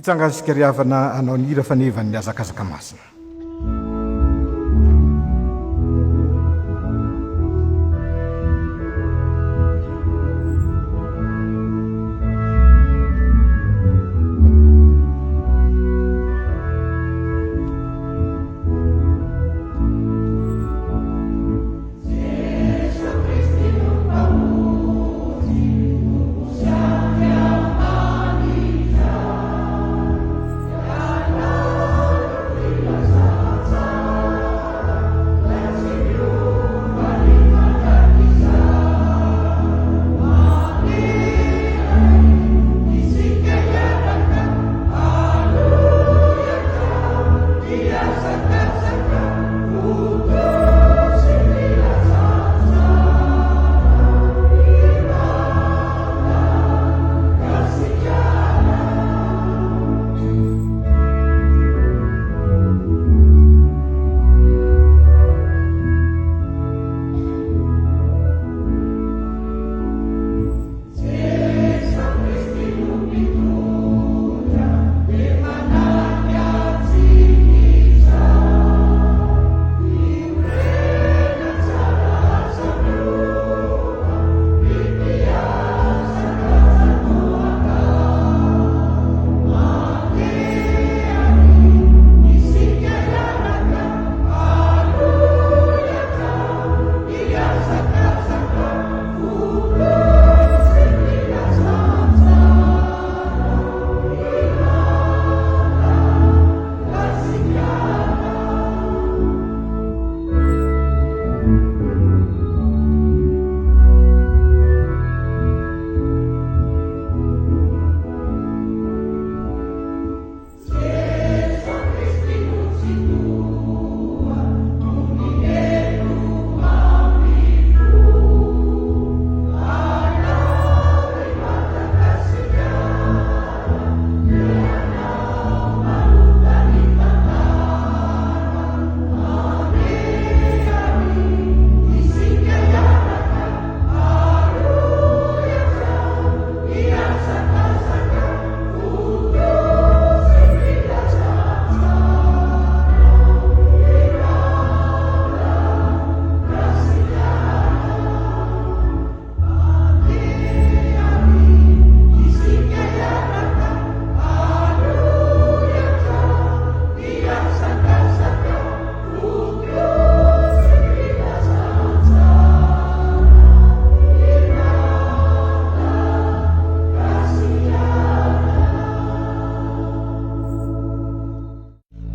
Hitsangantsika ry havana hanao ny hira fanevan'ny hazakazaka masina.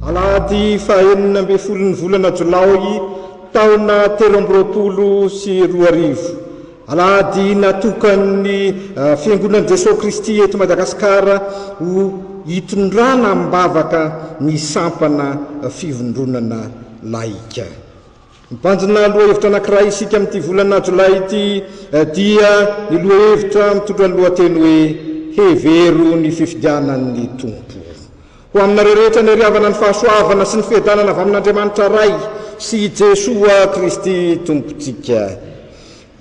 Alahady faha-enina ambin'ny folon'ny volana Jolay taona 2023. Alahady natokan'ny Fiangonan'i Jesoa Kristy eto Madagasikara ho hitondrana am-bavaka ny sampana fivondronana laika. Mibanjina lohahevitra anankiray isika amin'ity volana Jolay ity dia ny lohahevitra mitondra ny lohateny hoe Hevero ny fifidianan'ny Tompo. Ho aminareo rehetra ny hariavana ny fahasoavana sy ny fiadanana avy amin'Andriamanitra Ray sy i Jesoa Kristy Tompontsika.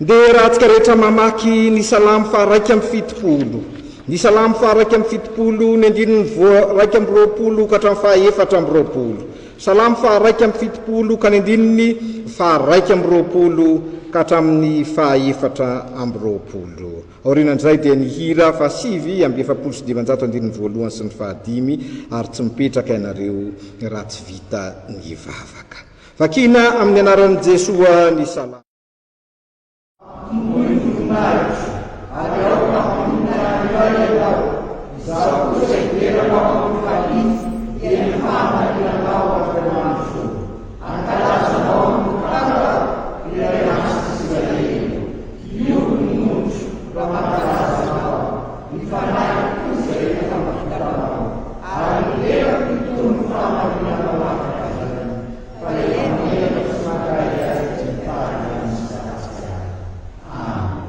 Ndeha rahantsika rehetra mamaky ny Salamo faha-71. Ny Salamo faha-71, ny andininy voa 21 ka hatramin'ny faha-24. Salamo faha-71 ka ny andininy faha-21 ka hatramin'ny faha-24. Aorianan'izay dia ny hira faha-549 andininy voalohany sy ny fahadimy ary tsy mipetraka ianareo raha tsy vita ny vavaka. Vakina amin'ny anaran'i Jesoa ny Salamo. Tomboy ny voninahitro, ary aoka hampionona iray ianao, izaho kosa hidera anao am-pifaliana, dia ny fahamarinanao, Andriamanitro ô. Hankalaza anao amin'ny kanto aho, ilay Masin'i Isiraely ô. Hiogo ny nofo raha mankalaza anao, ny fanahiko kosa efa mampita anao, ary ny lelako hitory ny fahamarinanao mandrakizay. Fa efa menatra sy mangahiahy tsy mitady ny ratsy ahy. Amen.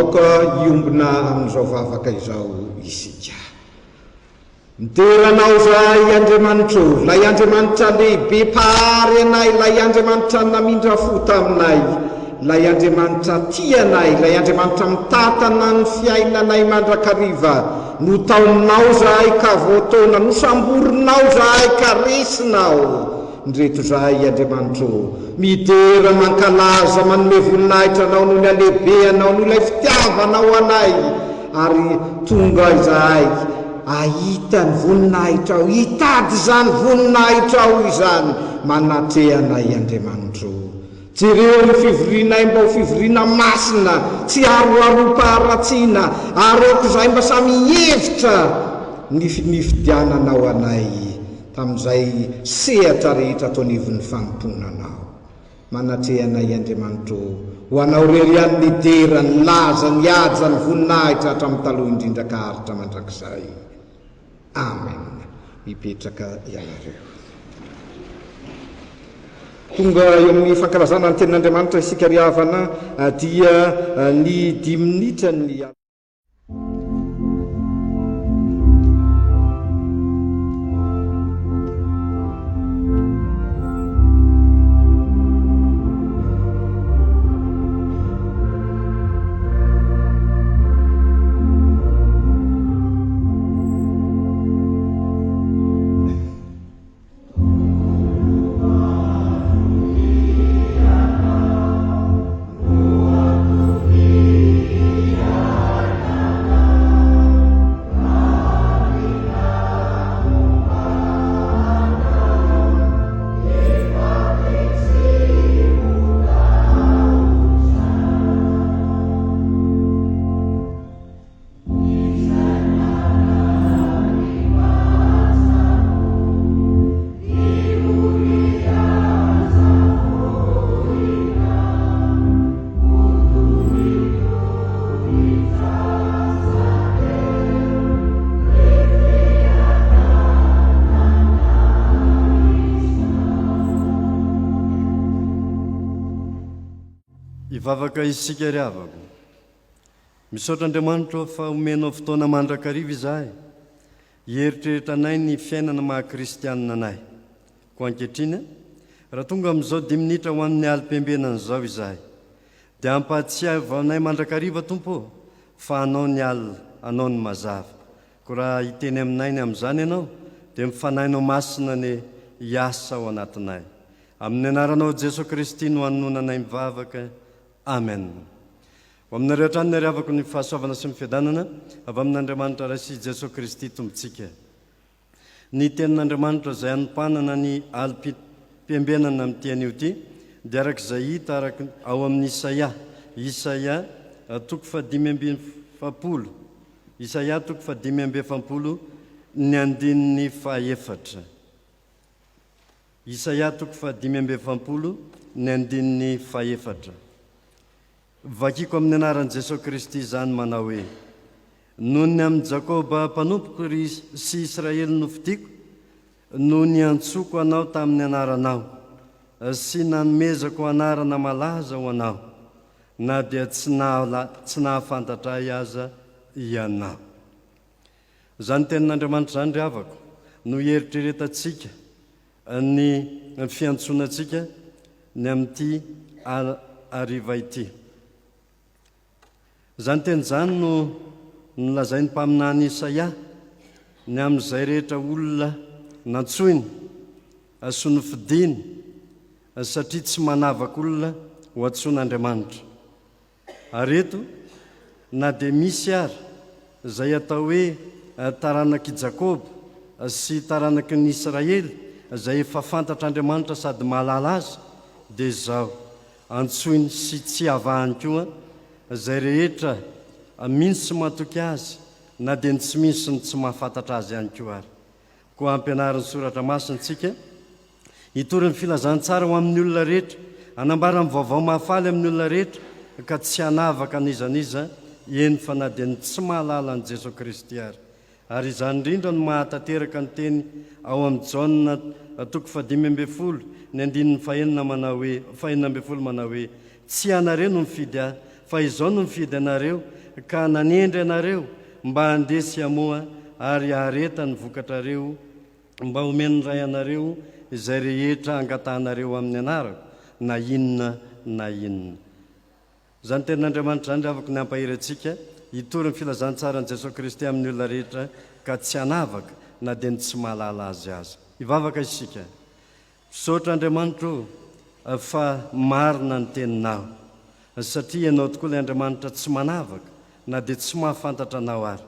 Aoka hiombona amin'izao vavaka izao isika. Midera Anao izahay Andriamanitra o, ilay Andriamanitra lehibe Mpahary anay, ilay Andriamanitra namindra fo taminay, ilay Andriamanitra tia anay, ilay Andriamanitra mitantana ny fiainanay mandrakariva. Notaominao izahay ka voataona, nosamborinao izahay ka resinao. Ndreto izahay Andriamanitra o, midera, mankalaza, manome voninahitra Anao noho ny halehibehanao, noho ilay fitiavanao anay. Ary tonga izahay hahita ny voninahitrao, hitady izany voninahitrao izany manatreha anay, Andriamanitro. Jereo ny fivorianay mba ho fivoriana masina, tsy haroharom-paharatsiana, ary aoka izahay mba samy hihevitra ny nifidiananao anay tamin'izay sehatra rehetra ato anivon'ny fanompoana Anao. Manatreha anay Andriamanitra ô, ho Anao irery ihany ny dera, ny laza, ny haja, ny voninahitra hatramin'ny taloha indrindra ka haharitra mandrakizay. Amen. Mipetraka ianareo. Tonga eo amin'ny fankalazana ny tenin'Andriamanitra isika ry havana dia ny dimy minitra ny. Hivavaka isika ry havako. Misaotra Andriamanitra ô fa omenao fotoana mandrakariva izahay hieritreritra anay ny fiainana maha kristianina anay. Koa ankehitriny, raha tonga amin'izao dimy minitra ho an'ny alim-pembenana izao izahay, dia ampahatsiahivo anay mandrakariva Tompo ô fa Anao ny alina, Anao ny mazava. Koa raha hiteny aminay ny amin'izany Ianao, dia ny Fanahinao Masina anie hiasa ao anatinay. Amin'ny anaranao Jesoa Kristy no anononanay mivavaka. Amen. Ho aminareo hatrany ny hariavako ny fahasoavana sy ny fiadanana avy amin'Andriamanitra Ray sy Jesoa Kristy Tompontsika. Ny Tenin'Andriamanitra izay anompanana ny alim-piambenana amin'ity anio ity dia araka izay hita araka ao amin'ny Isaia, Isaia toko fahadimy ambinifapolo, Isaia toko fahadimy amby efapolo ny andininy fahaefatra. Isaia toko fahadimy amby efapolo ny andininy fahefatra. Vakiko amin'ny anaran'i Jesoa Kristy izany manao hoe, Noho ny amin'i Jakoba mpanompoko ry sy Israely nofidiko, no niantsoako anao tamin'ny anaranao, sy nanomezako anarana malaza ho anao, na dia tsy tsy nahafantatra ahy aza ianao. Izany tenin'Andriamanitra izany ry havako no hieritreretantsika ny fiantsoana antsika ny amin'ity hariva ity. Izany teny izany no nolazain'ny mpaminany Isaia ny amin'izay rehetra olona nantsoiny sy nofidiny satria tsy manavaka olona ho antsoin'Andriamanitra. Ary eto, na dia misy ary izay atao hoe taranak'i Jakoba sy taranaky ny Israely izay efa fantatr'Andriamanitra sady mahalala azy, dia izao, antsoiny sy tsy avahany koa izay rehetra mino sy matoky Azy, na dia ny tsy mino sy ny tsy mahafantatra Azy ihany koa ary. Koa ampianarin'ny Soratra Masina antsika hitory ny filazantsara ho amin'ny olona rehetra, hanambara ny vaovao mahafaly amin'ny olona rehetra, ka tsy hanavaka an'iza n'iza, eny fa na dia ny tsy mahalala an'i Jesoa Kristy ary. Ary izany indrindra no mahatanteraka ny teny ao amin'i Jaona toko fahadimy ambin'ny folo, ny andininy fahenina manao hoe, fahenina ambin'ny folo manao hoe, Tsy ianareo no nifidy Ahy, Fa izao no nifidy anareo ka nanendry anareo mba handeha sy hamoa ary hahareta ny vokatrareo mba homen'ny Ray anareo izay rehetra angatahanareo amin'ny anarako, na inona na inona. Izany tenin'Andriamanitra izany ry havako ny hampahery antsika hitory ny filazantsaran'i Jesoa Kristy amin'ny olona rehetra ka tsy hanavaka na dia ny tsy mahalala Azy aza. Hivavaka isika. Misaotra Andriamanitra o fa marina ny teninao satria Ianao tokoa ilay Andriamanitra tsy manavaka na dia tsy mahafantatra Anao ary.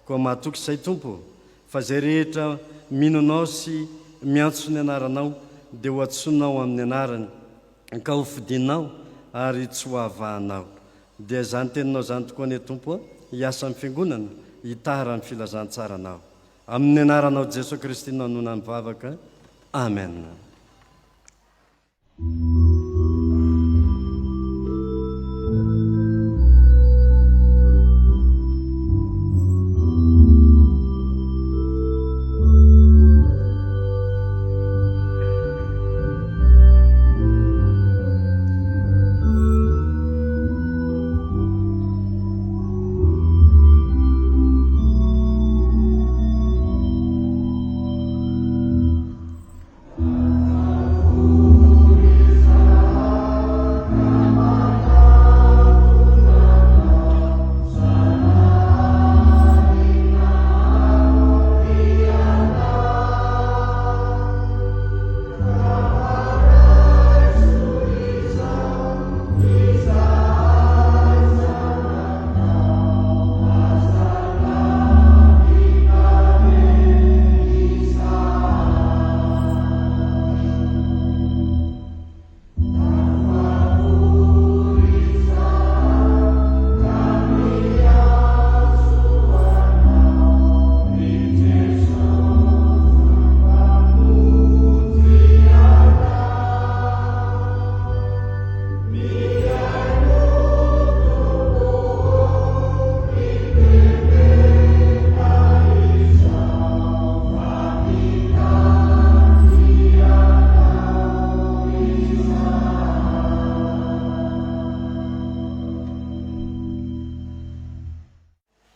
Koa mahatoky izay Tompo o fa izay rehetra mino Anao sy miantso ny anaranao dia ho antsoinao amin'ny anarany ka ho fidinao ary tsy ho havahanao. Dia izany teninao izany tokoa anie Tompo o hiasa amin'ny fiangonana hitara ny filazantsaranao. Amin'ny anaranao Jeso Kristy no anonona ny vavaka. Amen.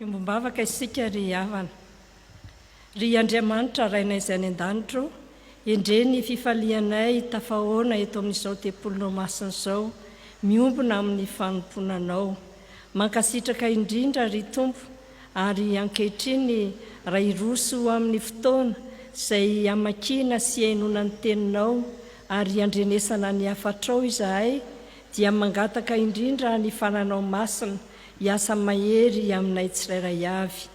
Iombom-bavaka isika ry havana. Ry Andriamanitra Rainay izay any an-danitra ô, endrey ny fifalianay tafahoana eto amin'izao tempolinao masina izao, miombona amin'ny fanompoana Anao. Mankasitraka indrindra ry Tompo, ary ankehitriny raha hiroso amin'ny fotoana izay hamakiana sy hihainoana ny Teninao ary handrenesana ny hafatrao izahay, dia mangataka indrindra ny Fananao Masina hiasa mahery aminay tsirairay avy.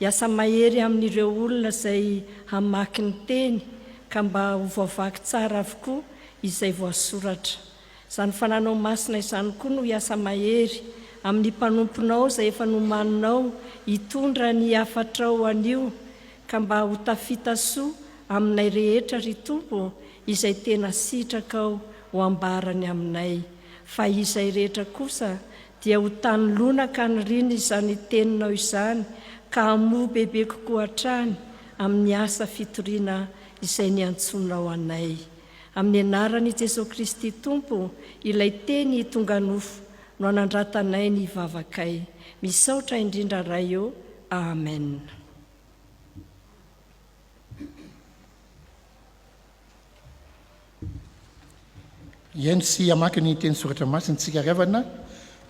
Hiasa mahery amin'ireo olona izay hamaky ny Teny ka mba ho voavaky tsara avokoa izay voasoratra. Izany Fananao Masina izany koa no hiasa mahery amin'ny mpanomponao izay efa nomaninao hitondra ny hafatrao anio ka mba ho tafita soa aminay rehetra ry Tompo izay tena sitrakao ho ambarany aminay fa izay rehetra kosa dia ho tany lonaka aniriana izany teninao izany ka hamoa bebe kokoa hatrany amin'ny asa fitoriana izay niantsoanao anay. Amin'ny anaran' i Jesoa Kristy Tompo, ilay Teny tonga nofo, no anandratanay ny vavakay. Misaotra indrindra Ray ô. Amen. Hihaino sy hamaky ny teny soratra masina isika ry havana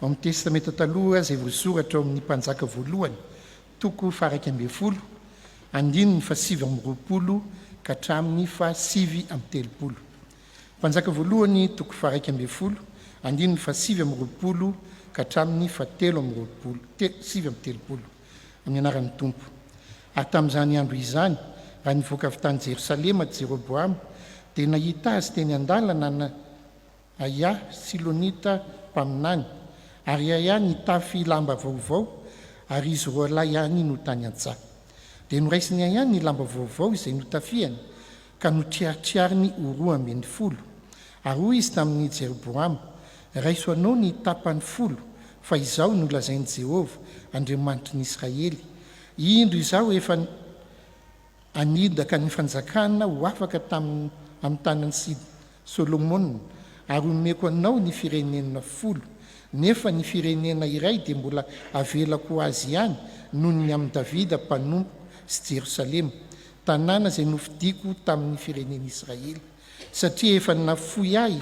ao amin'ny Testamenta Taloha izay voasoratra ao amin'ny Mpanjaka voalohany toko faha-11 andininy faha-29 ka hatramin'ny faha-39. Mpanjaka voalohany toko faha-11 andininy faha-29 ka hatramin'ny faha-23 39. Amin'ny anaran'ny Tompo. Ary tamin'izany andro izany, raha nivoaka avy tany Jerosalema Jeroboama, dia nahita azy teny an-dalana an Ahia Silonita mpaminany, ary Ahia nitafy lamba vaovao, ary izy roalahy ihany no tany an-tsaha. Dia noraisin'i Ahia ny lamba vaovao izay notafiany, ka notriatriariny ho 12. Ary hoy izy tamin'i Jeroboama, Raiso anao ny tapany folo, fa izao no lazain'i Jehovah, Andriamanitry ny Israely, Indro izaho efa hanidaka ny fanjakana ho afaka tamin'ny amin'ny tanan'i Solomona, ary homeko anao ny firenena folo. Nefa ny firenena iray dia mbola havelako ho azy ihany noho ny amin'i Davida mpanompoko sy Jerosalema, tanàna izay nofidiko tamin'ny firenen'Israely, satria efa nafoy ahy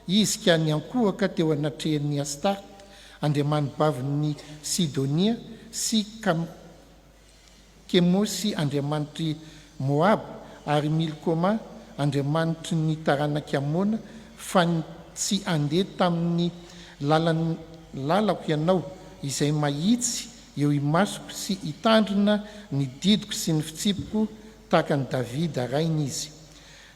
izy ka niankohoka teo anatrehan'i Astarte, andriamanibavin'ny Sidonia, sy Kemosy andriamanitr'i Moaba, ary Milkoma andriamanitry ny taranak'i Amona, fa tsy handeha tamin'ny lalan'ny lalako ianao, izay mahitsy eo imasoko sy hitandrina ny didiko sy ny fitsipiko tahaka an'i Davida rainy izy.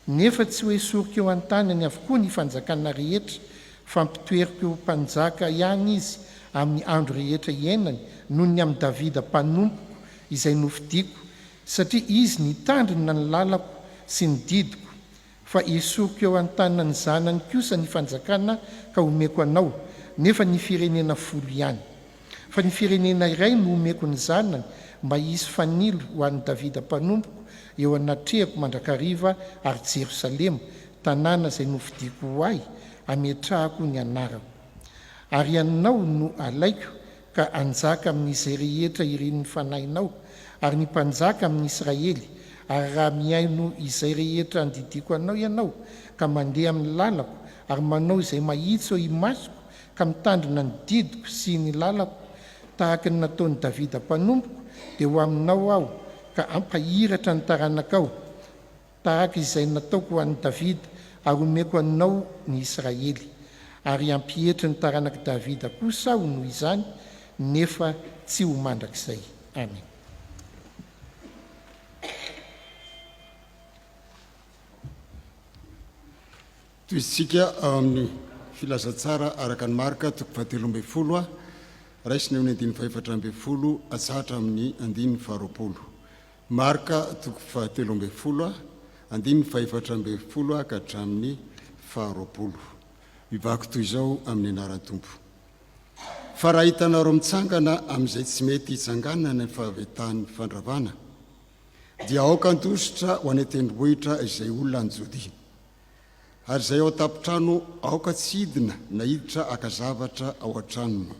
Nefa tsy ho esoriko eo an-tanany avokoa ny fanjakana rehetra, fa ampitoeriko ho mpanjaka ihany izy amin'ny andro rehetra iainany, noho ny amin'i Davida mpanompoko izay nofidiko, satria izy nitandrina ny lalako sy ny didiko. Fa esoriko eo an-tanan'ny zanany kosa ny fanjakana ka homeko anao, nefa ny firenena folo ihany. Fa ny firenena iray no homeko ny zanany mba hisy fanilo ho an'i Davida mpanompoko eo anatrehako mandrakariva ary Jerosalema, tanàna izay nofidiko ho ahy, hametrahako ny anarako. Ary ianao no halaiko ka hanjaka amin'izay rehetra irin'ny fanahinao, ary ny mpanjaka amin'i Israely, ary raha mihaino izay rehetra andidiako anao ianao, ka mandeha amin'ny lalako, ary manao izay mahitsy eo imasoko, ka mitandrina ny didiko sy ny lalako, tahaka ny nataon'i Davida mpanompoko, dia ho aminao Aho, ka hampahiratra ny taranakao, tahaka izay nataoko ho an'i Davida, ary homeko anao ny Israely. Ary hampietry ny taranak'i Davida kosa Aho noho izany, nefa tsy ho mandrakizay. Amena. Tohizintsika ao amin'ny Filazantsara araka an'i Marka toko fahatelo ambin'ny folo a, raisina eo amin'ny andininy fahefatra ambin'ny folo atsahatra amin'ny andininy faharoapolo. Marka toko fahatelo ambin'ny folo a, andininy fahefatra ambin'ny folo a ka hatramin'ny faharoapolo. Mivaky toy izao amin'ny anaran'ny Tompo. Fa raha hitanareo mitsangana amin'izay tsy mety hitsanganana ny fahavitan'ny fandravana, dia aoka handositra ho any an-tendrombohitra izay olona any Jodia. Ary izay ao an-tampon-trano aoka tsy hidina na hiditra haka zavatra ao an-tranony.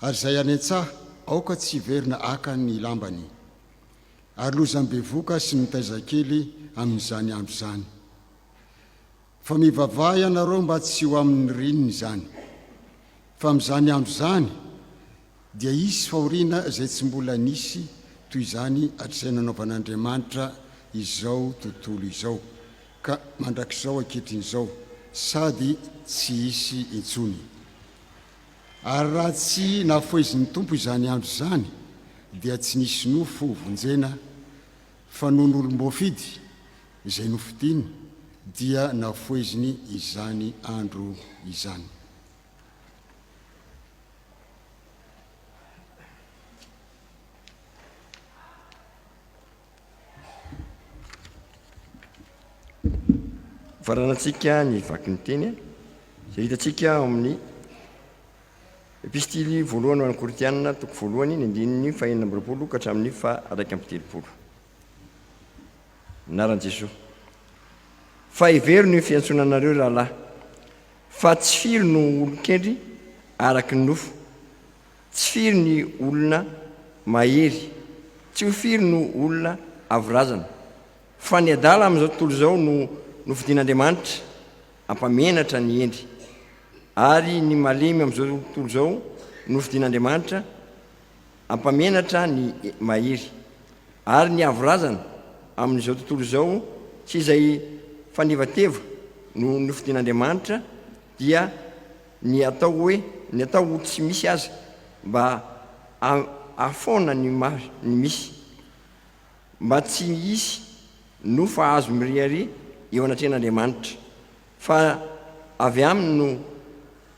Ary izay any an-tsaha aoka tsy hiverina haka ny lambany. Ary lozan'ny bevoka sy ny mitaiza kely amin'izany andro izany. Fa mivavaha ianareo mba tsy ho amin'ny ririnina izany. Fa amin'izany andro izany dia hisy fahoriana izay tsy mbola nisy toy izany hatrizay nanaovan'Andriamanitra izao tontolo izao, ka mandrakizao ankehitriny izao, sady tsy hisy intsony. Ary raha tsy nafohezin'ny Tompo izany andro izany, dia tsy nisy nofo hovonjena, fa noho ny olom-boafidy, izay nofidiny, dia nafoheziny izany andro izany. Faranantsika ny vakin'ny teny izay hitantsika ao amin'ny Epistily voalohany ho an'ny Korintiana, toko voalohany, ny andininy fahenina amby roapolo ka hatramin'ny faha-31. Anaran'i Jesoa. Fa hevero ny fiantsoana anareo rahalahy, fa tsy firy no olon-kendry araka ny nofo, tsy firy ny olona mahery, tsy ho firy no olona avo razana, fa ny adala amin'izao tontolo izao no nofidin'Andriamanitra hampamenatra ny hendry, ary ny malemy amin'izao tontolo izao no nofidin'Andriamanitra hampamenatra ny mahery, ary ny avo razana amin'izao tontolo izao sy izay fanevateva no nofidin'Andriamanitra dia ny atao hoe ny atao ho tsy misy aza mba hahafoana ny ny misy, mba tsy hisy nofa azo miriaria eo anatrehan'Andriamanitra, fa avy aminy no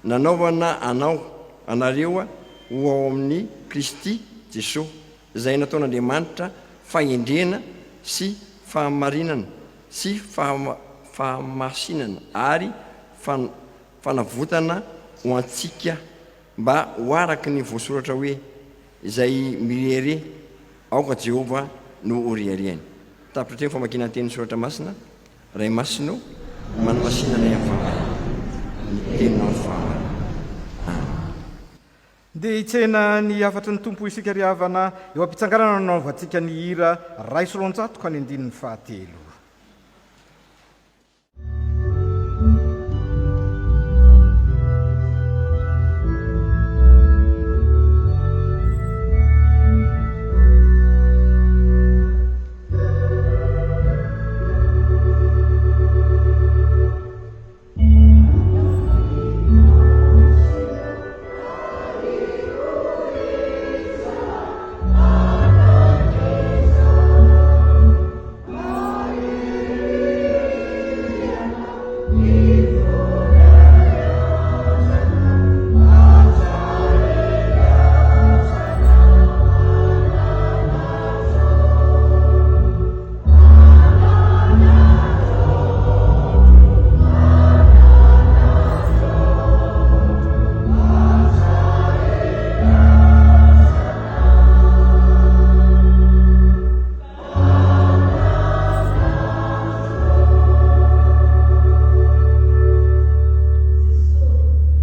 nanaovana anao, anareo ho ao amin'i Kristy Jesoa, izay nataon'Andriamanitra fahendrena sy fahamarinana sy fahamasinana ary fanavotana ho antsika, mba ho araka ny voasoratra hoe, Izay mirehareha, aoka Jehovah no ho reharehany. Tapitra hatreo ny famakiana ny tenin'ny Soratra Masina. Ray Masina ô, manamasina anay amin'ny fahamarinana. Ny Teninao ny fahamarinana. Amen. Ndeha hitsena ny hafatry ny Tompo isika ry havana, eo am-pitsanganana no anaovantsika ny hira 201 ka ny andininy fahatelo.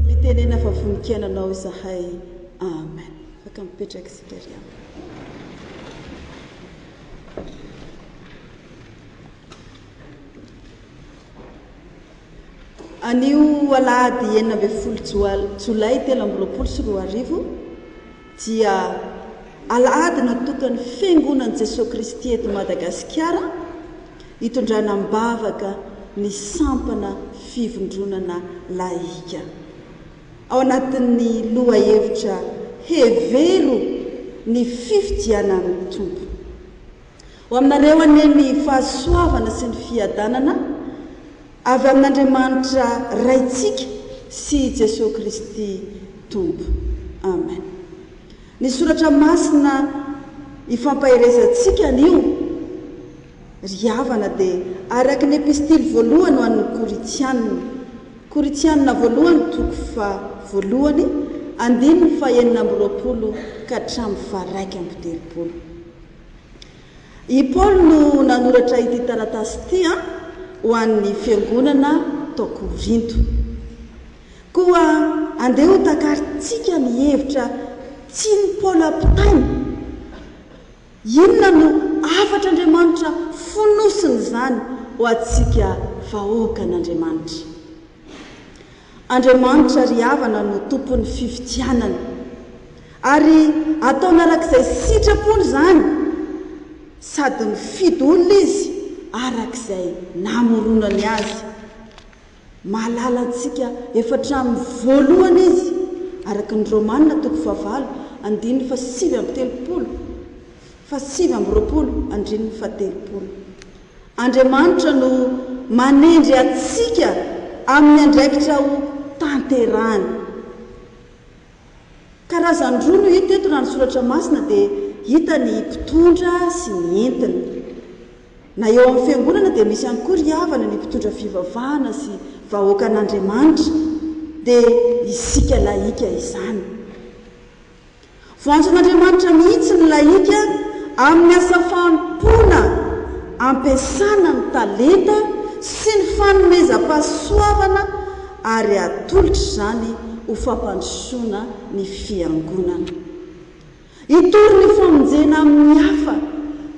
Mitenena fa vonon-kiaina anao izahay. Amen. Afaka mipetraka isika ry havana. Anio alahady 16 jolay 2023 dia alahady natokan'ny Fiangonan'i Jesoa Kristy eto Madagasikara hitondrana am-bavaka ny sampana fivondronana lahika. Ao anatin'ny lohahevitra Hevero ny fifidianan'ny Tompo. Ho aminareo anie ny fahasoavana sy ny fiadanana avy amin'Andriamanitra Raintsika sy Jesoa Kristy Tompo. Amen. Ny soratra masina ifampaherezantsika anio ry havana dia araka ny epistily voalohany ho an'ny Korintianina. Korintianina voalohany toko faha voalohany andininy faha 26 ka hatramin'ny faha 31. I Paoly no nanoratra ity taratasy ity ho an'ny fiangonana tao Korinto. Koa andeha ho takarintsika ny hevitra tian'i Paoly hampitaina. Inona no hafatr'Andriamanitra fonosin'izany ho antsika vahoakan'Andriamanitra? Andriamanitra ry havana no tompon'ny fifidianana. Ary ataony arak'izay sitrapony izany, sady mifidy olona Izy arak'izay namoronany azy. Mahalala antsika efa hatramin'ny voalohany Izy, araka ny Romana toko fahavalo andininy fahasivy amby telopolo, fahasivy amby roapolo andininy fahatelopolo. Andriamanitra no manendry antsika amin'ny andraikitra ho tanterahany. Karazany roa no hita eto raha ny soratra masina dia hita ny mpitondra sy ny entina. Na eo amin'ny fiangonana dia misy ihany koa ry havana ny mpitondra fivavahana sy vahoakan'Andriamanitra dia isika lahika izany. Voantson'Andriamanitra mihitsy ny lahika amin'ny asa fanompoana ampiasana ny talenta sy ny fanomezam-pahasoavana ary atolotra izany ho fampandrosoana ny Fiangonana. Hitory ny famonjena amin'ny hafa,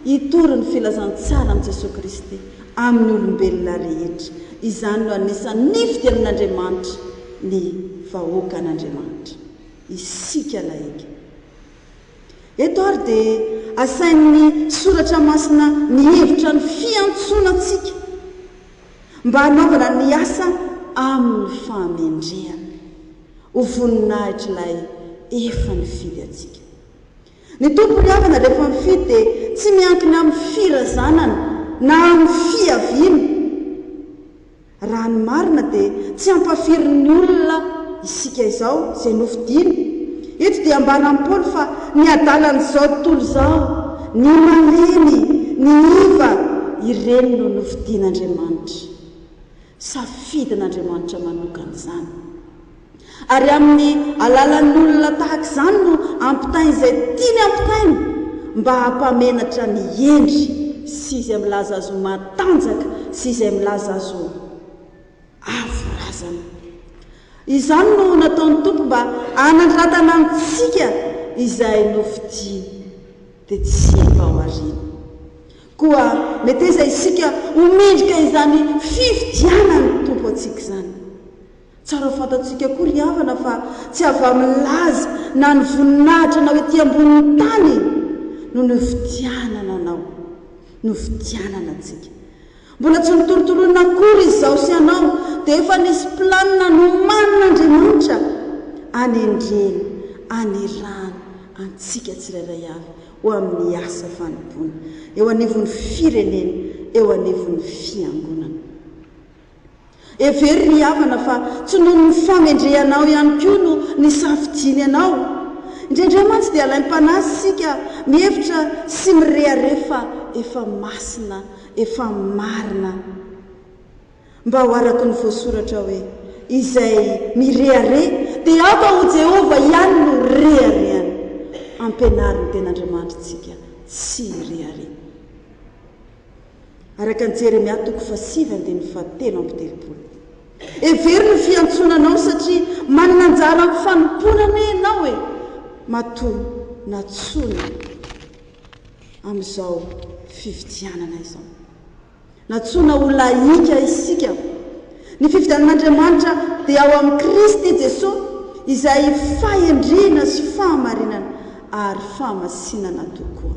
hitory ny filazantsaran'i Jesoa Kristy amin'ny olombelona rehetra. Izany no anisan'ny nifidianan'Andriamanitra ny vahoakan'Andriamanitra. Isika lahika. Eto ary dia asain'ny Soratra Masina mihevitra ny fiantsoana antsika mba hanaovana ny asa amin'ny fahamendrehana, ho voninahitr'Ilay efa nifidy antsika. Ny Tompo ry havana rehefa mifidy dia tsy miankina amin'ny firazanana na amin'ny fiaviana. Raha ny marina dia tsy ampafirin'ny olona isika izao izay nofidiny. Eto dia ambaran'i Paoly fa ny adalan'izao tontolo izao, ny malemy, ny iva, ireny no nofidin'Andriamanitra. Safidin'Andriamanitra manokana izany. Ary amin'ny alalan'ny olona tahaka izany no ampitainy izay tiany hampitaina mba hampamenatra ny hendry sy izay milaza azy ho matanjaka sy izay milaza azy ho avo razana. Izany no nataon'ny Tompo mba hanandratana antsika izay nofidiny, dia tsy mba ho ariana. Koa meteza isika ho mendrika izany fifidianan'ny Tompo antsika izany. Tsara ho fantatsika koa ry havana fa tsy avy amin'ny laza na ny voninahitra anao ety ambonin'ny tany no nifidianana anao, nofidianana antsika. Mbola tsy notorotoroina akory izaho sy ianao dia efa nisy planina nomanin'Andriamanitra hanendrena, hanirahana antsika tsirairay avy ho amin'ny asa fanompoana eo anivon'ny firenena, eo anivon'ny fiangonana. Hevero ry havana fa tsy noho ny famendrehanao ihany koa no nisafidiany anao. Indraindray mantsy dia alaim-panahy isika mihevitra sy mirehareha fa efa masina, efa marina. Mba ho araka ny voasoratra hoe, Izay mirehareha dia aoka ho Jehovah ihany no reharehany. Ampianaro ny Tenin'Andriamanitra isika tsy hirehareha. Araka an'i Jeremia toko fahasivy andininy fahatelo amby telopolo. Hevero ny fiantsoana anao satria manana anjara amin'ny fanompoana anie ianao e! Matoa nantsoina amin'izao fifidianana izao. Nantsoina ho lahika isika. Ny fifidianan'Andriamanitra dia ao amin'i Kristy Jesoa izay fahendrena sy fahamarinana ary fahamasinana tokoa.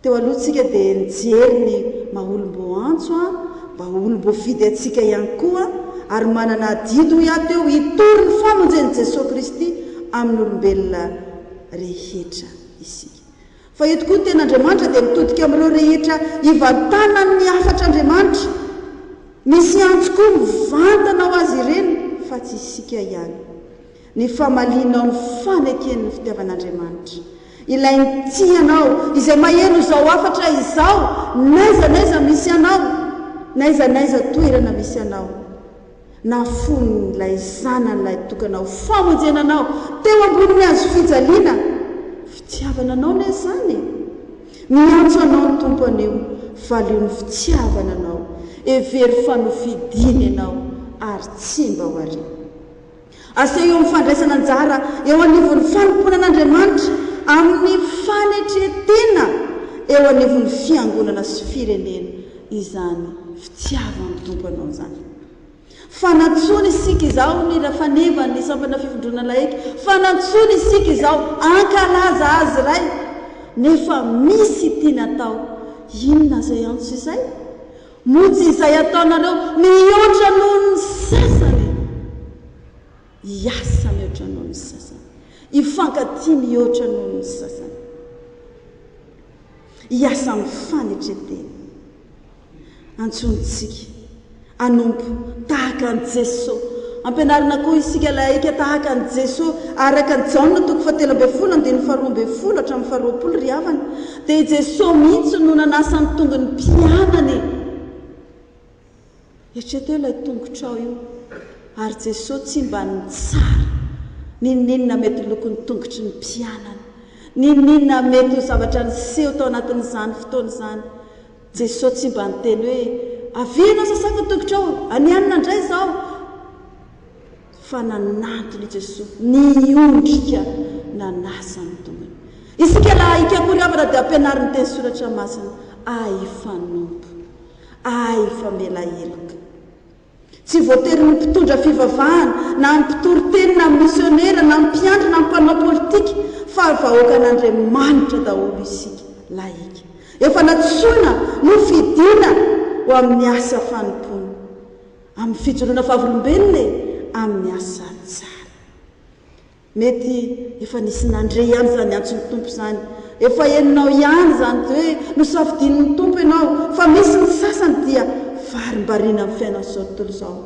Teo aloha tsika dia nijery ny maha olom-boaantso an, mba ho olom-boafidy antsika ihany koa, ary manana adidy hoy aho teo hitory ny famonjen'i Jesoa Kristy amin'ny olombelona rehetra isika. Fa eto koa ny tenin'Andriamanitra dia mitodika amin'ireo rehetra ivantanan'ny hafatr'Andriamanitra. Misy antso koa mivantana ho azy ireny fa tsy isika ihany. Ny famalianao ny faneken'ny fitiavan'Andriamanitra. Ilay nitia anao, izay maheno izao hafatra izao, n'aiza n'aiza misy anao, n'aiza n'aiza toerana misy anao. Nafoin'ilay Zanany Lahitokana ho famonjena anao teo ambonin'ny hazofijaliana. Fitiavana anao anie izany e! Miantso anao ny Tompo anio, valio ny fitiavana anao, hevero fa nofidiny ianao ary tsy mba ho ariana. Aseho eo amin'ny fandraisana anjara eo anivon'ny fanompoana an'Andriamanitra amin'ny fanetren-tena eo anivon'ny fiangonana sy firenena izany fitiavan'ny Tompo anao izany. Fa nantsoina isika izao, ny Rafanevan'ny Sampana Fivondronana Laika, fa nantsoina isika izao hankalaza Azy Ray, nefa misy tiana atao. Inona izay antso izay? Moa tsy izay ataonareo mihoatra noho ny sasany? Hiasa mihoatra noho ny sasany. Hifankatia mihoatra noho ny sasany. Hiasa amin'ny fanetren-tena. Antsointsika hanompo tahaka an'i Jesoa. Ampianarina koa isika laika tahaka an'i Jesoa, araka ny Jaona toko fahatelo ambin'ny folo andininy faharoa ambin'ny folo hatramin'ny faharoapolo ry havana, dia i Jesoa mihitsy no nanasa ny tongony mpianany. Eritrereto eo ilay tongotrao io, ary Jesoa tsy mba nitsara n'inon'inona mety lokon'ny tongotry ny mpianany, n'inon'inona mety ho zavatra niseho tao anatin'izany fotoana izany. Jesoa tsy mba niteny hoe, Avia ianao sasako ny tongotrao, anianina indray izao. Fa nanantona i Jesoa, niondrika nanasa ny tongony. Isika lahaika akory havana dia ampianarin'ny teny soratra masina, ahy hifanompo, ahy hifamela heloka. Tsy voatery ny mpitondra fivavahana, na ny mpitory teny, na ny misionera, na ny mpiandry, na ny mpanao politika, fa vahoakan'Andriamanitra daholo isika laika. Efa nantsoina, nofidina ho amin'ny asa fanompoana, amin'ny fijoroana vavolombelona e, amin'ny asa tsara. Mety efa nisy nandre ihany izany antson'ny Tompo izany. Efa henonao ihany izany hoe nosafidian'ny Tompo ianao, fa misy ny sasany dia varimbariana amin'ny fiainan'izao tontolo izao.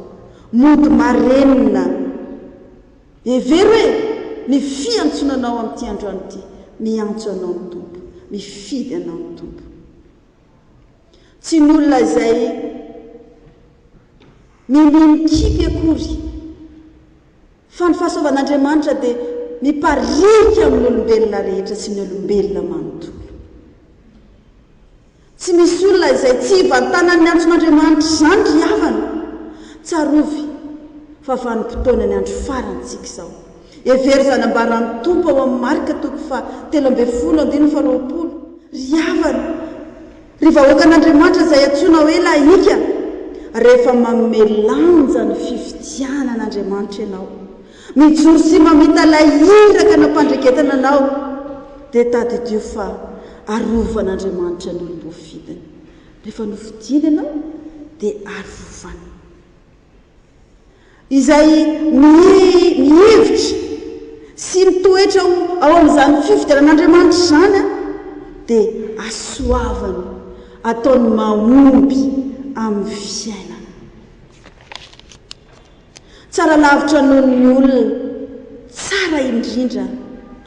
Mody marenina. Hevero e! Ny fiantsoana anao amin'ity androany ity. Miantso anao ny Tompo. Mifidy anao ny Tompo. Tsy ny olona izay minia mikipy akory. Fa ny fahasoavan'Andriamanitra dia mipariaka amin'ny olombelona rehetra sy ny olombelona manontolo. Tsy misy olona izay tsy hivantanan'ny antson'Andriamanitra izany ry havana. Tsarovy. Fa vanim-potoanan'ny andro farany tsika izao. Hevero izany ambaran'ny Tompo ao amin'ny Marka toko faha 13 andininy faha 20. Ry havana, ry vahoakan'Andriamanitra izay antsoina hoe lahika, rehefa manome lanja ny fifidianan'Andriamanitra ianao, mijoro sy mamita ilay iraka nampandreketana anao, dia tadidio fa arovan'Andriamanitra ny olom-boafidiny. Rehefa nofidiny ianao dia arovany. Izay mihevitra sy mitoetra ho ao amin'izany fifidianan'Andriamanitra izany dia asoavany, ataony mahomby amin'ny fiainana. Tsara lavitra noho ny olona tsara indrindra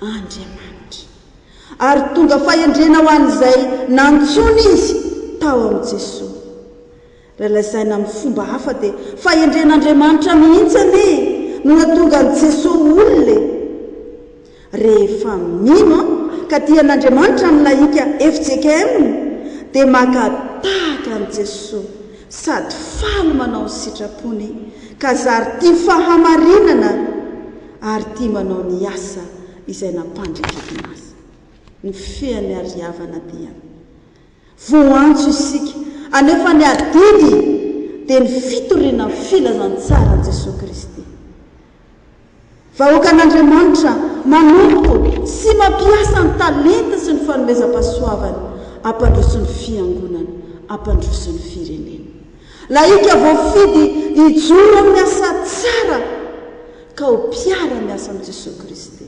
Andriamanitra. Ary tonga fahendrena ho an'izay nantsoiny Izy tao amin'i Jesoa. Raha lazaina amin'ny fomba hafa dia fahendren'Andriamanitra mihitsy anie no nahatonga an'i Jesoa ho olona e! Rehefa mino ka tia an'Andriamanitra ny lahika fjkm dia maka tahaka an'i Jesoa sady faly manao ny sitrapony ka zary tia fahamarinana ary tia manao ny asa izay nampandreketina azy. Ny fean'ny hariavana dia. Voantso isika, anefa ny adidy dia ny fitoriana ny filazantsaran'i Jesoa Kristy. Vahoakan'Andriamanitra manompo sy mampiasa ny talenta sy ny fanomezam-pahasoavany hampandroso ny Fiangonana, hampandroso ny firenena. Lahika voafidy hijoro amin'ny asa tsara ka ho mpiara-miasa amin'i Jesoa Kristy.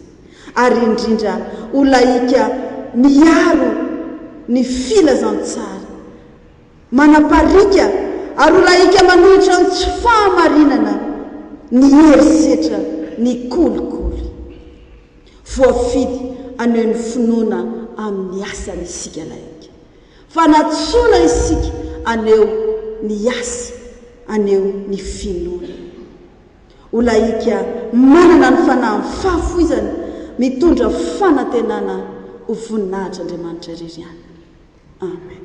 ary indrindra ho lahika miaro ny filazantsara, manapariaka ary ho lahika manohitra ny tsy fahamarinana, ny herisetra, ny kolikoly. Voafidy haneho ny finoana amin'ny asany isika lahika. Fa nantsoina isika haneho ny asa, haneho ny finoana. Ho lahika manana ny fanahin'ny fahafoizana, mitondra fanantenana ho voninahitr'Andriamanitra irery ihany. Amen.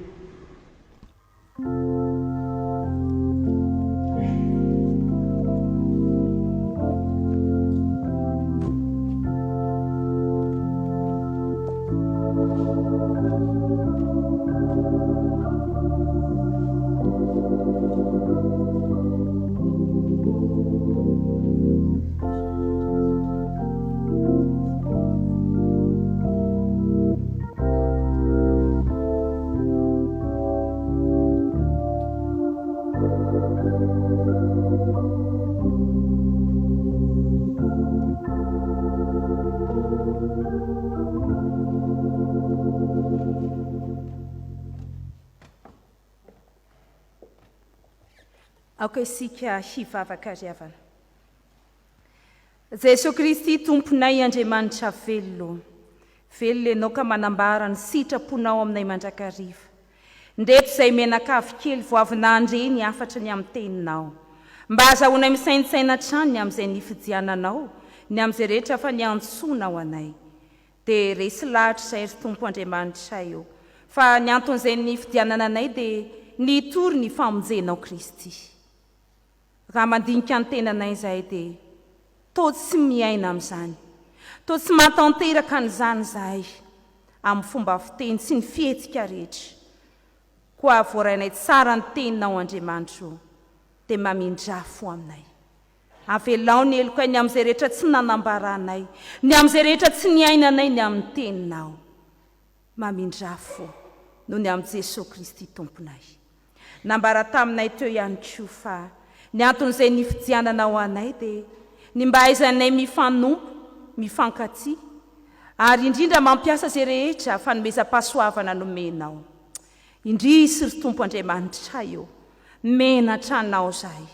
Aoka isika hivavaka ry havana. Jesoa Kristy Tomponay Andriamanitra velona ô. Velona Ianao ka manambara ny sitraponao aminay mandrakariva. Ndreto izay mianakavy kely vao avy nandre ny hafatra ny amin'ny Teninao. Mba azahoanay misaintsaina hatrany ny amin'izay nifidiananao, ny amin'izay rehetra fa niantsoanao anay. Dia resy lahatra izay ry Tompo Andriamanitray ô, fa ny anton'izay nifidianana anay dia ny hitory ny famonjenao Kristy. Raha mandinika ny tenanay izahay dia toa tsy miaina amin'izany, toa tsy mahatanteraka an'izany izahay amin'ny fomba fiteny sy ny fihetsika rehetra. Koa voarainay tsara ny teninao Andriamanitra ô, dia mamindrà fo aminay. Avelao ny helokay ny amin'izay rehetra tsy nanambaranay, ny amin'izay rehetra tsy niainanay ny amin'ny Teninao. Mamindrà fo noho ny amin'i Jesoa Kristy Tomponay. Nambara taminay teo ihany koa fa ny anton'izay nifidianana ho anay dia ny mba hahaizanay mifanompo, mifankatia, ary indrindra mampiasa izay rehetra fanomezam-pahasoavana nomenao. Indrisy ry Tompo Andriamanitray ô, menatra Anao izahay.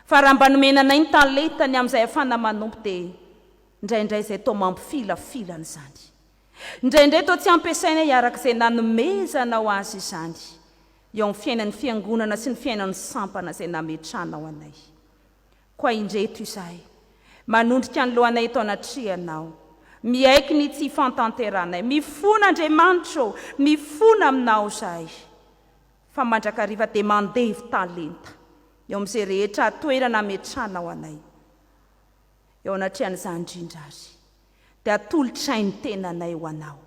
Fa raha mba nomena anay ny talenta ny amin'izay ahafahana manompo dia indraindray izay toa mampifilafilana izany. Indraindray toa tsy ampiasainay araka izay nanomezanao azy izany eo amin'ny fiainan'ny Fiangonana sy ny fiainan'ny sampana izay nametranao anay. Koa indreto izahay, manondrika ny lohanay eto anatrehanao, miaiky ny tsy fantanterahanay. Mifona Andriamanitra ô, mifona aminao izahay. Fa mandrakariva dia mandevo talenta eo amin'izay rehetra toerana ametrahanao anay. Eo anatrehan'izany indrindra àry, dia atolotray ny tenanay ho Anao.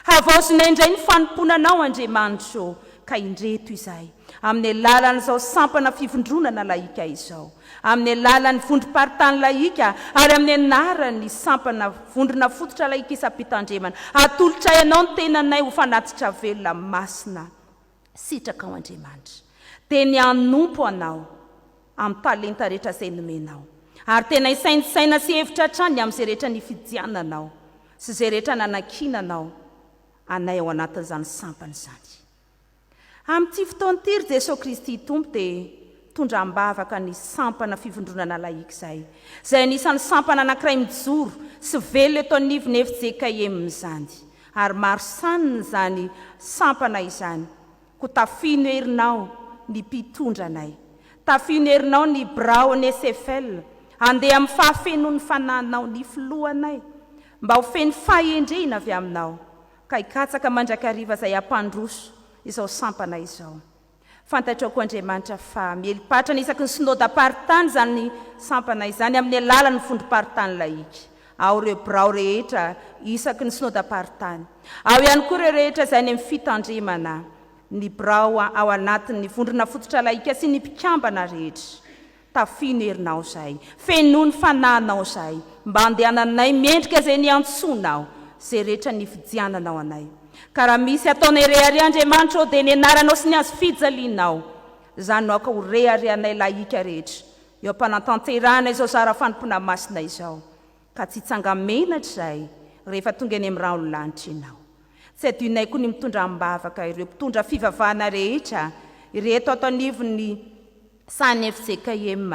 Havaozinay indray ny fanompoana Anao, Andriamanitra ô, ka indreto izahay, amin'ny alalan'izao sampana fivondronana lahika izao, amin'ny alalan'ny vondrom-paritany lahika ary amin'ny anaran'ny sampana vondrona fototra lahika isam-pitandremana, atolotray Anao ny tenanay ho fanatitra velona masina sitrakao Andriamanitra, dia ny hanompo Anao amin'ny talenta rehetra izay nomenao, ary tena hisaintsaina sy hevitra hatrany amin'izay rehetra nifidiananao sy izay rehetra nanankinanao anay ao anatin'izany sampana izany. Amin'ity fotoana ity, ry Jesoa Kristy Tompo, dia tondra am-bavaka ny sampana fivondronana lahika izay, izay anisan'ny sampana anankiray mijoro sy velona eto anivon'ny fjkm izany, ary maro sanina izany sampana izany, koa tafino herinao ny mpitondra anay, tafino herinao ny biraon'ny SFL, handeha amin'ny fahafenoan'ny Fanahinao ny filohanay, mba ho feno fahendrena avy aminao, ka hikatsaka mandrakariva izay hampandroso izao sampana izao. Fantatrao koa Andriamanitra fa mieli-patrana isaky ny Synodam-paritany izany sampana izany amin'ny alalan'ny vondrom-paritany lahika. Ao ireo birao rehetra isaky ny Synodam-paritany. Ao ihany koa ireo rehetra izay any amin'ny fitandremana ny birao ao anatin'ny vondrona fototra lahika sy ny mpikambana rehetra. Tafio ny herinao izahay, fenoy ny fanahinao izahay, mba handehananay mendrika izay niantsoanao, izay rehetra nifidiananao anay. Ka raha misy ataonay rehareha Andriamanitra ô dia ny anaranao sy ny hazo fijalianao. Izany no aoka ho reharehanay lahika rehetra eo am-panatanterahana izao zara fanompoana masina izao, ka tsy hitsanga-menatra izahay rehefa tonga eny amin'ny rahon'ny lanitra Ianao. Tsy adinonay koa ny mitondra am-bavaka ireo mpitondra fivavahana rehetra ireto ato anivon'ny Sahan'ny fjkm,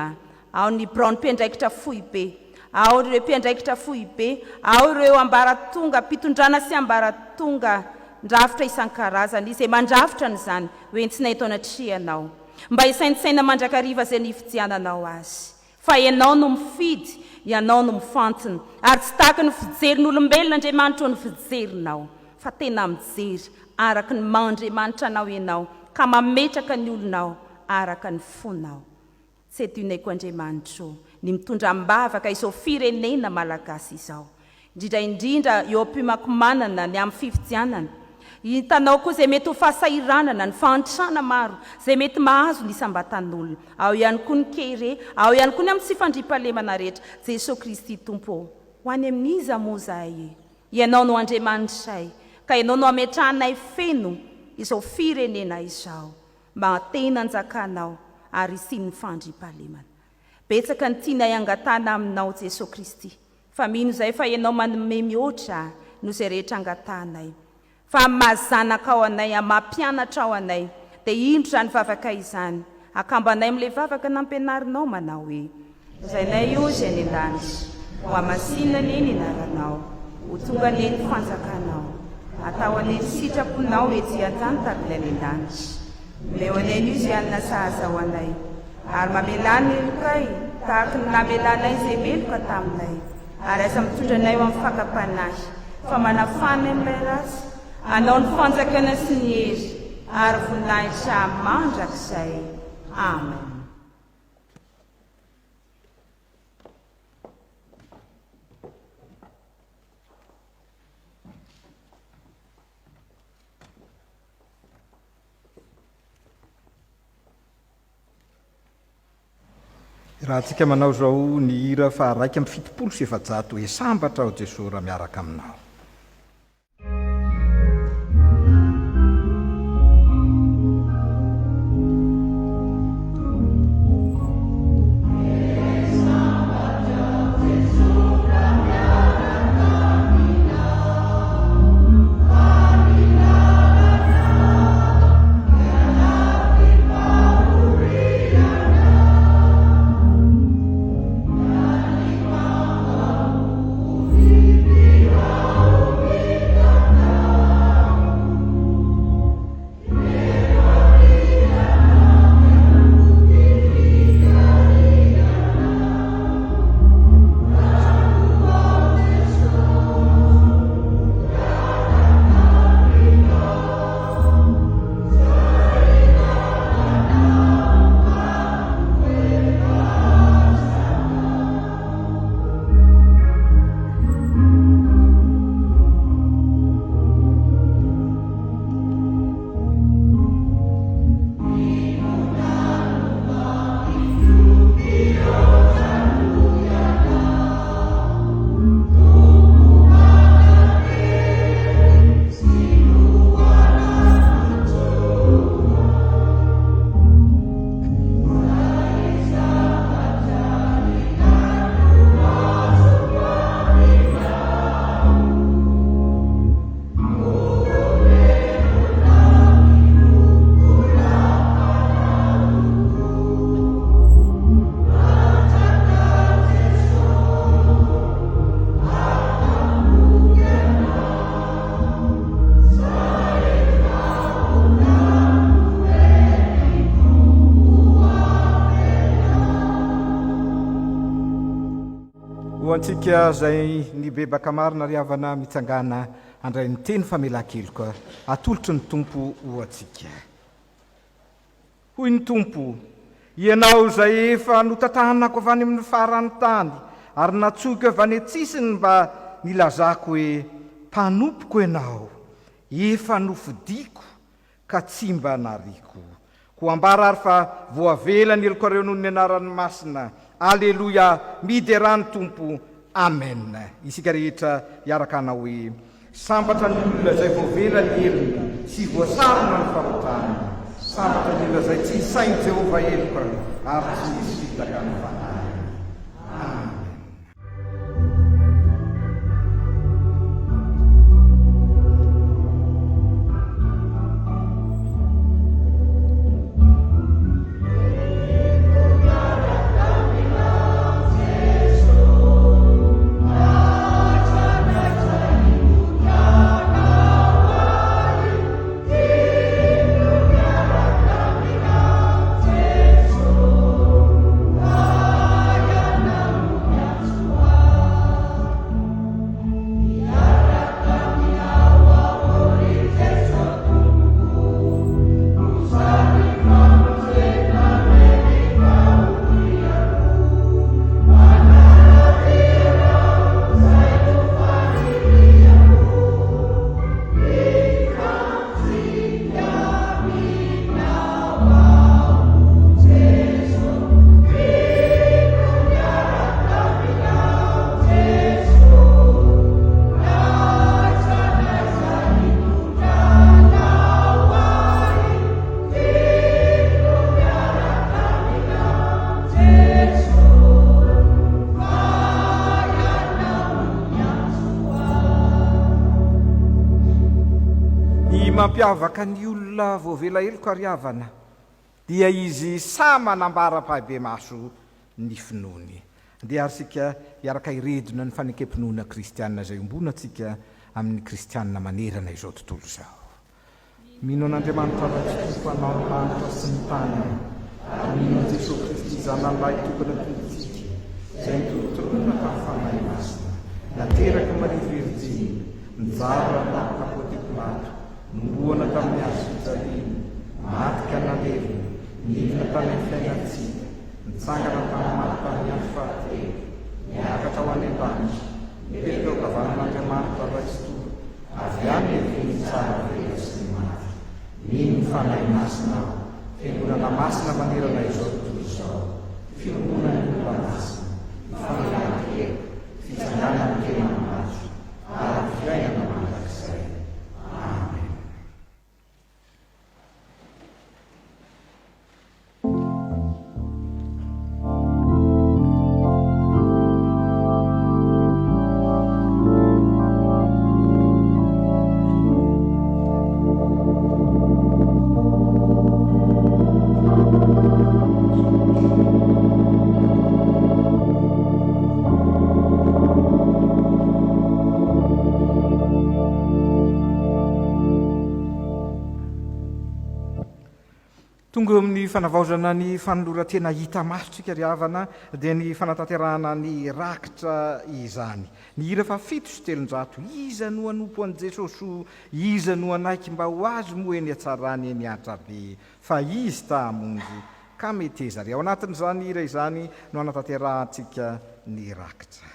ao ny biraon'ny mpiandraikitra foibe, ao ireo mpiandraikitra foibe, ao ireo ambaratongam-pitondrana sy ambaratongan-drafitra isan-karazany izay mandrafitra an'izany ho entina eto anatrehanao, mba hisaintsaina mandrakariva izay nifidiananao azy. Fa Ianao no mifidy, Ianao no mifantina, ary tsy tahaka ny fijerin'olombelona Andriamanitra ny fijerinao, fa tena mijery araka ny maha Andriamanitra Anao Ianao, ka mametraka ny olonao araka ny fonao. Tsy adinoko Andriamanitra o, ny mitondra am-bavaka izao firenena Malagasy izao, indrindra indrindra eo am-pimakomanana ny amin'ny fifidianana. Hitanao koa izay mety ho fahasahiranana, ny fahantrana maro, izay mety mahazo ny isam-batan'olona. Ao ihany koa ny kere, ao ihany koa ny amin'ny tsy fandriampahalemana rehetra. Jesoa Kristy Tompo ô, ho any amin'iza moa izahay e? Ianao no Andriamanitray, ka Ianao no ametrahanay feno izao firenena izao, mba hatena anjakanao ary hisian'ny fandriampahalemana. Betsaka ny tianay angatahana aminao Jesoa Kristy fa mino izahay fa Ianao manome mihoatra noho izay rehetra angatahanay. Fa amin'ny maha zanakao anay, amin'ny maha mpianatrao anay, dia indro izany vavakay izany, akambanay amin'ilay vavaka nampianarinao manao hoe. Rainay ô izay any an-danitra, ho hamasinina anie ny anaranao, ho tonga anie ny fanjakanao, atao anie ny sitraponao ety an-tany tahaka ny any an-danitra. Omeo anay anio izay hanina sahaza ho anay, ary mamelà ny helokay, tahaka ny namelanay izay meloka taminay, ary aza mitondra anay ho amin'ny fakam-panahy, fa manafà anay amin'ilay ratsy, Anao ny fanjakana sy ny hery ary voninahitra mandrakizay. Amen. Raha antsika manao izao ny hira faha 471 hoe Sambatra aho Jesoa raha miaraka aminao. Ho antsika izay nibebaka marina ry havana mitsangàna handray ny teny famelan-keloka atolotry ny Tompo ho antsika. Hoy ny Tompo, Ianao izay efa notantanako avy any amin'ny faran'ny tany ary natsoiko avy any an-tsisiny mba nilazako hoe, Mpanompoko ianao, efa nofidiko ka tsy mba nariako. Koa ambara ary fa voavela ny helokareo noho ny anarany masina. Aleloia! Miderà ny Tompo! Amen! Isika rehetra hiaraka hanao hoe, Sambatra ny olona izay voavela ny helony sy voasarona ny fahotany. Sambatra ny olona izay tsy isain'i Jehovah heloka ary tsy misy fitaka ny fanahiny. Amen! Ny mampiavaka ny olona voavela heloka ry havana dia izy sahy manambara ampahibemaso ny finoany. Andeha ary isika hiaraka hiredona ny fanekem-pinoana kristiana izay iombonantsika amin'ny kristiana manerana izao tontolo izao. Mino an'Andriamanitra Ray Tsitoha Mpanao ny lanitra sy ny tany aho, ary mino an'i Jesoa Kristy Zanany Lahitokana Tompontsika, izay nitorontoronina tamin'ny Fanahy Masina, naterak'i Maria Virjiny, nijaly raha tamin'i Kapoty Pilato, nombohana tamin'ny hazo fijaliana, maty ka nalevina, nidina tany amin'ny fiainan-tsika, nitsangana tamin'ny maty tamin'ny andro fahatelo, niakatra ho any an-danitra, mipetraka eo ankavanan'Andriamanitra Ray Tsitoha, Avy any ny fony tsara velona sy ny maty. Mino ny Fanahy Masina aho, Fiangonana masina manerana izao tontolo izao, fiombonan'ny olona masina, ny famelan-keloka, fitsanganan'ny tena maty, ary ny fiainana mandrakizay. Amen. Tonga eo amin'ny fanavaozana ny fanoloran-tena hita maso tsika ry havana dia ny fanatanterahana ny rakitra izany. Ny hira faha 307, Iza no hanompo an'i Jesosy o, iza no hanaiky mba ho azy moa eny hatsarany eny hatrabe fa izy ta hamonjy ka meteza ry. Ao anatin'izany hira izany no hanatanterahantsika ny rakitra.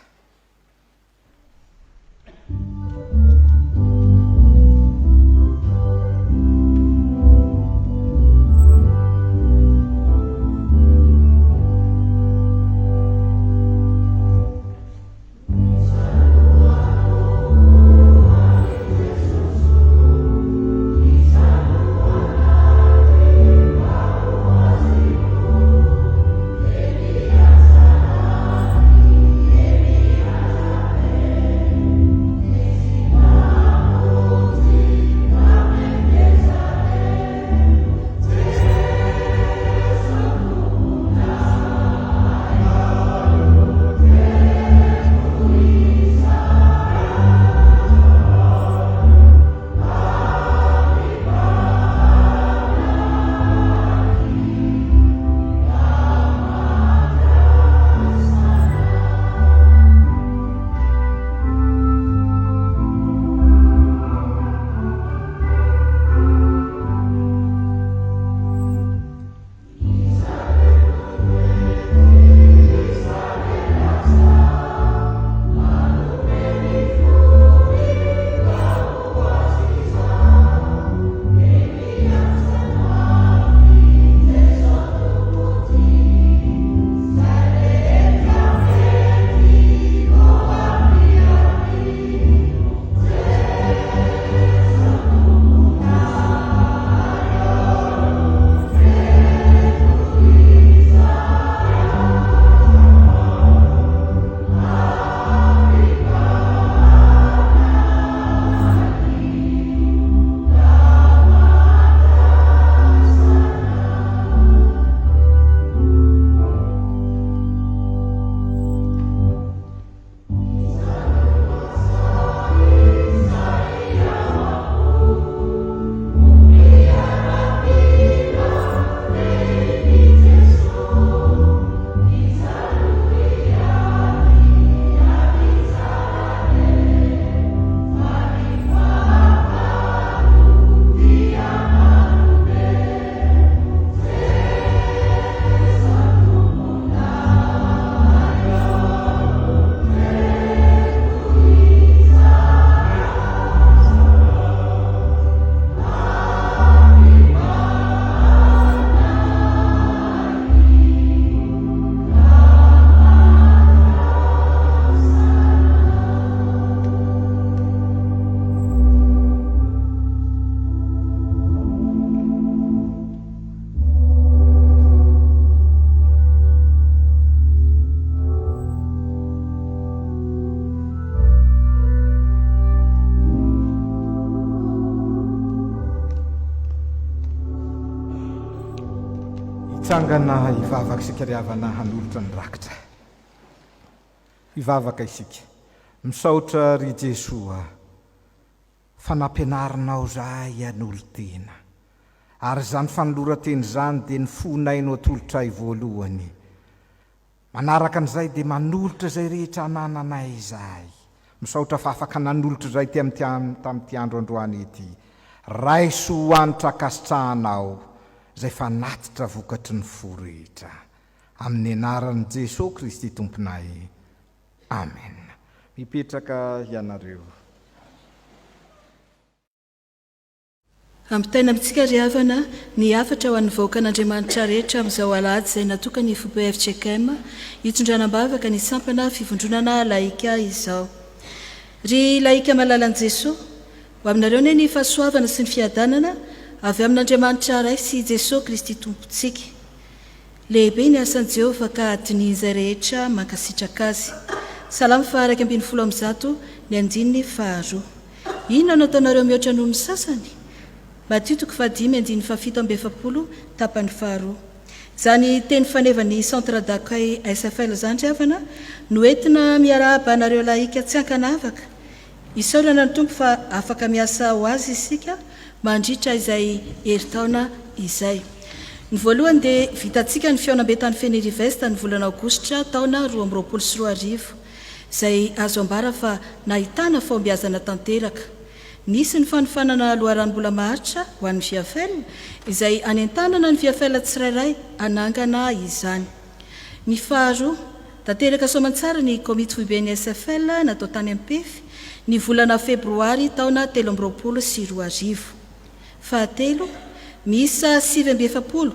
Hitsangana hivavaka isika ry havana hanolotra ny rakitra. Hivavaka isika. Misaotra ry Jesoa fa nampianarinao zahay hanolo-tena. Ary izany fanoloran-tena izany dia ny fonay no atolotray voalohany. Manaraka an'izay dia manolotra izay rehetra anananay izahay. Misaotra fa afaka nanolotra izay ity amin'ity tamin'ity andro androany ity. Raiso ho hanitra ankasitrahanao izay fanatitra vokatry ny fo rehetra. Amin'ny anaran'i Jesoa Kristy Tomponay. Amen. Mipetraka ianareo. Ampitaina amintsika ry havana ny hafatra ho an'ny vahoakan'Andriamanitra rehetra amin'izao alahady izay natokan'ny Foibe fjkm hitondrana am-bavaka ny sampana fivondronana lahika izao. Ry lahika malalan'i Jesoa, ho aminareo anie ny fahasoavana sy ny fiadanana avy amin'Andriamanitra Ray sy Jesoa Kristy Tompontsika. Lehibe ny asan'i Jehovah ka dinihin'izay rehetra mankasitraka azy. Salamo faha 111, ny andininy faharoa. Inona no ataonareo mihoatra noho ny sasany? Matio toko fahadimy andininy fahafito amby efapolo tapany faharoa. Izany teny fanevan'ny Centre d'accueil SFL izany ry havana no entina miarahaba anareo lahika tsy ankanavaka. Isaorana ny Tompo fa afaka miasa ho Azy isika mandritra izay herintaona izay. Ny voalohany dia vitantsika ny fihaonambe tany Fenerive-Est ny volana aogositra taona 2022. izay azo ambara fa nahitana fahombiazana tanteraka. Nisy ny fanofanana loharanom-bola maharitra ho an'ny Viafel, izay anentanana ny Viafel tsirairay hanangana izany. Ny faharoa, tanteraka soamantsara ny komity foiben'ny SFL natao tany Ampefy, ny volana febroary taona 2023. Fahatelo, miisa 49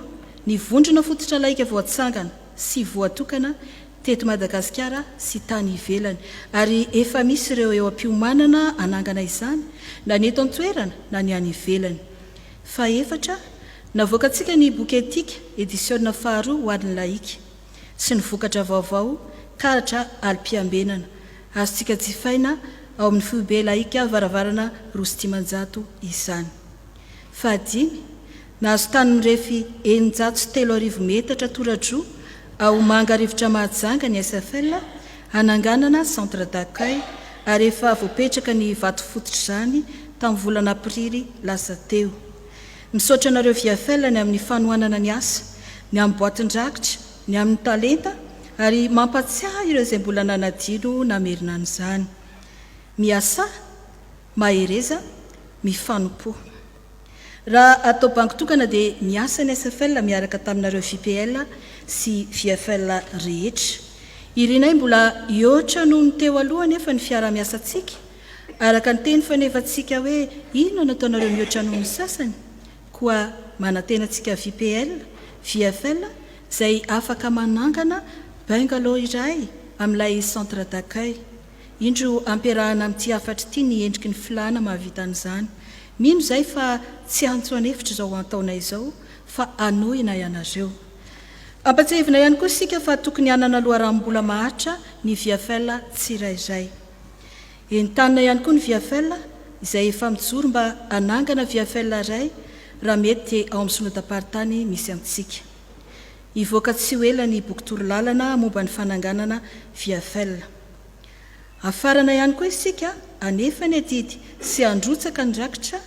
ny vondrona fototra laika voatsangana sy voatokana teto Madagasikara sy tany ivelany, ary efa misy ireo eo am-piomanana hanangana izany na ny eto an-toerana na ny any ivelany. Fahefatra, navoakantsika ny boky Etika, edisiona faharoa ho an'ny lahika, sy ny vokatra vaovao, karatra alim-piambenana, azontsika jifaina ao amin'ny foibe lahika varavarana 502 izany. Fahadimy, Nahazo tany mirefy 3600 metatra tora-droa ao Mangarivotra Mahajanga ny SFL hananganana centre d'accueil ary efa voapetraka ny vato fototr'izany tamin'ny volana aprily lasa teo. Misaotra anareo VFL ny amin'ny fanohanana ny asa, ny amin'ny boatin-drakitra, ny amin'ny talenta ary mampatsiahy ireo izay mbola nanadino namerina an'izany. Miasà, mahereza, mifanompoa. Raha atao banky tokana dia miasa ny SFL miaraka taminareo VPL sy VFL rehetra. Irinay mbola hihoatra noho ny teo aloha anefa ny fiarahamiasantsika, araka ny teny fanevantsika hoe inona no ataonareo mihoatra noho ny sasany? Koa manantena antsika VPL, VFL izay afaka manangana bungalow iray amin'ilay centre d'accueil. Indro ampiarahana amin'ity hafatra ity ny endriky ny filàna mahavita an'izany. Mino izahay fa tsy antso an'efitra izao antaona izao fa hanohina ianareo. Ampatsiahivina ihany koa isika fa tokony hanana loharanom-bola maharitra ny VFL tsirairay. Entanina ihany koa ny VFL izay efa mijoro mba hanangana VFL iray raha mety ao amin'ny synodam-paritany misy antsika. Hivoaka tsy ho ela ny boky torolalana momba ny fananganana VFL. Hafarana ihany koa isika hanefa ny adidy sy handrotsaka ny rakitra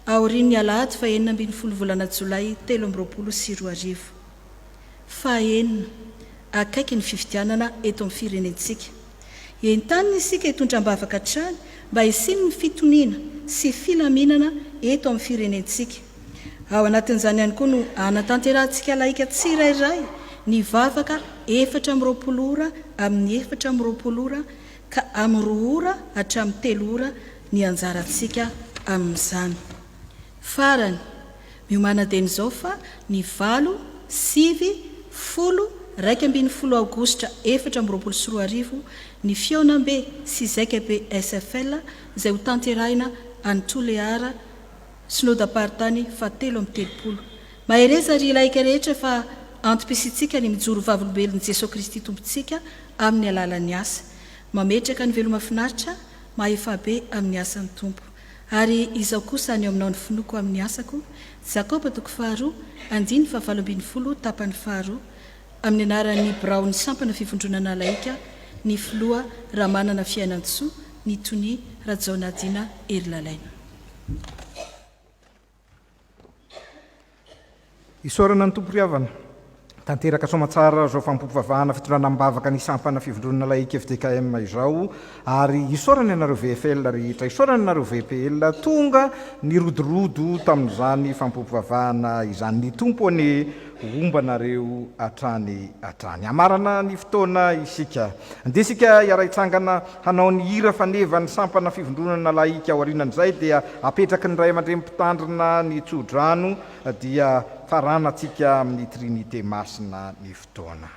aorian'ny alahady faha-16 volana jolay 2023. Fahaenina, akaiky ny fifidianana eto amin'ny firenentsika. Entanina isika hitondra am-bavaka hatrany mba hisian'ny fitoniana sy filaminana eto amin'ny firenentsika. Ao anatin'izany ihany koa no hanatanterahantsika lahika tsirairay ny vavaka 24 ora amin'ny 24 ora ka amin'ny roa ora hatramin'ny telo ora ny anjarantsika amin'izany. Farany, miomàna dieny izao fa ny valo, sivy, folo, 11 aogositra 2024 ny fihaonambe sy zaikabe SFL izay hotanterahina any Toliara, Synodam-paritany fahatelo amby telopolo. Mahereza ry laika rehetra fa antom-pisiantsika ny mijoro vavolombelon'i Jesoa Kristy Tompontsika amin'ny alalan'ny asa. Mametraka ny veloma finaritra, mahefabe amin'ny asan'ny Tompo. Ary izaho kosa haneho aminao ny finoako amin'ny asako, Jakoba toko faharoa, andininy fahavalo ambinifolo, tapany faharoa, Amin'ny anaran'ny biraon'ny sampana fivondronana laika, ny filoha Ramanana Fiainantsoa, ny tonia Rajaonadina Herilalaina. Isaorana ny Tompo ry havana. Tanteraka soamatsara izao fanompoam-pivavahana fitondrana am-bavaka ny sampana fivondronana laika fjkm izao ary isaorana ianareo VFL rehetra, isaorana ianareo VPL tonga nirodorodo tamin'izany fanompoam-pivavahana izany. Ny Tompo anie Homba anareo hatrany hatrany. Hamarana ny fotoana isika. Andeha isika hiara-hitsangana hanao ny hira fanevan'ny sampana fivondronana lahika aorianan'izay dia apetraky ny ray aman-dreny mpitandrina ny tsodrano dia faranantsika amin'ny Trinite Masina ny fotoana.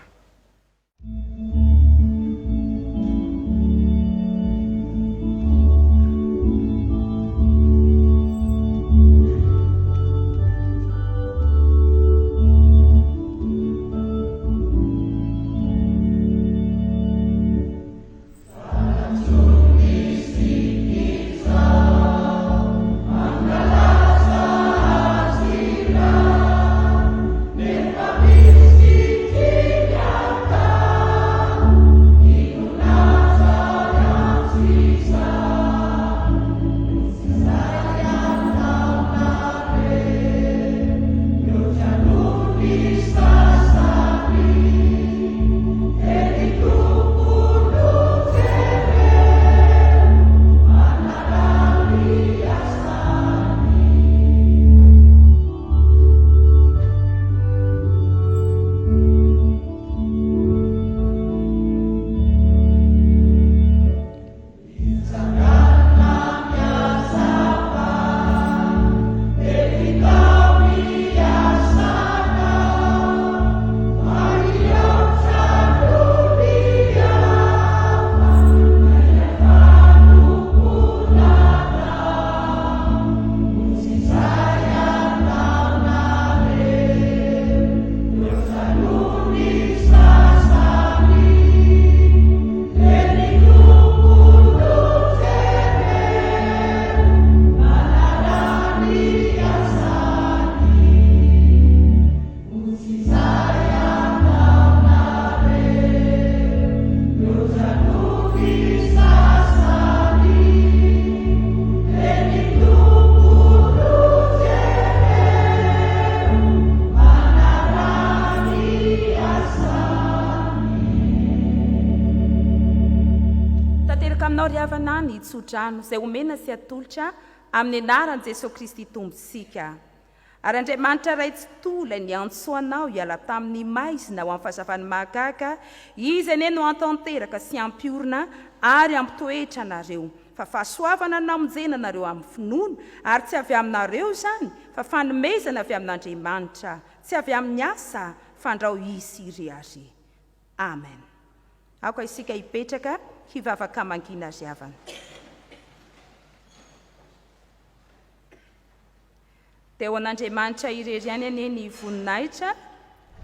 Tanteraka aminao ry havana ny tsodrano izay omena sy atolotra amin'ny anaran'i Jesoa Kristy Tompontsika. Ary Andriamanitra Ray Tsitoha, ilay niantso anao hiala tamin'ny maizina ho amin'ny fahazavany mahagaga, Izy anie no hahatanteraka sy hampiorina ary hampitoetra anareo. Fa fahasoavana no namonjena anareo amin'ny finoana, ary tsy avy aminareo izany, fa fanomezana avy amin'Andriamanitra, tsy avy amin'ny asa, fandrao hisy hirehareha. Amen. Aoka isika hipetraka hivavaka mangina ry havana. Dia ho an'Andriamanitra irery ihany anie ny voninahitra,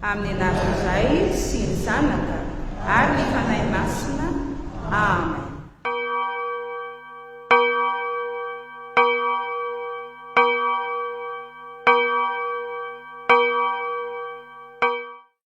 amin'ny anaran'ny Ray sy ny Zanaka ary ny Fanahy Masina. Amen.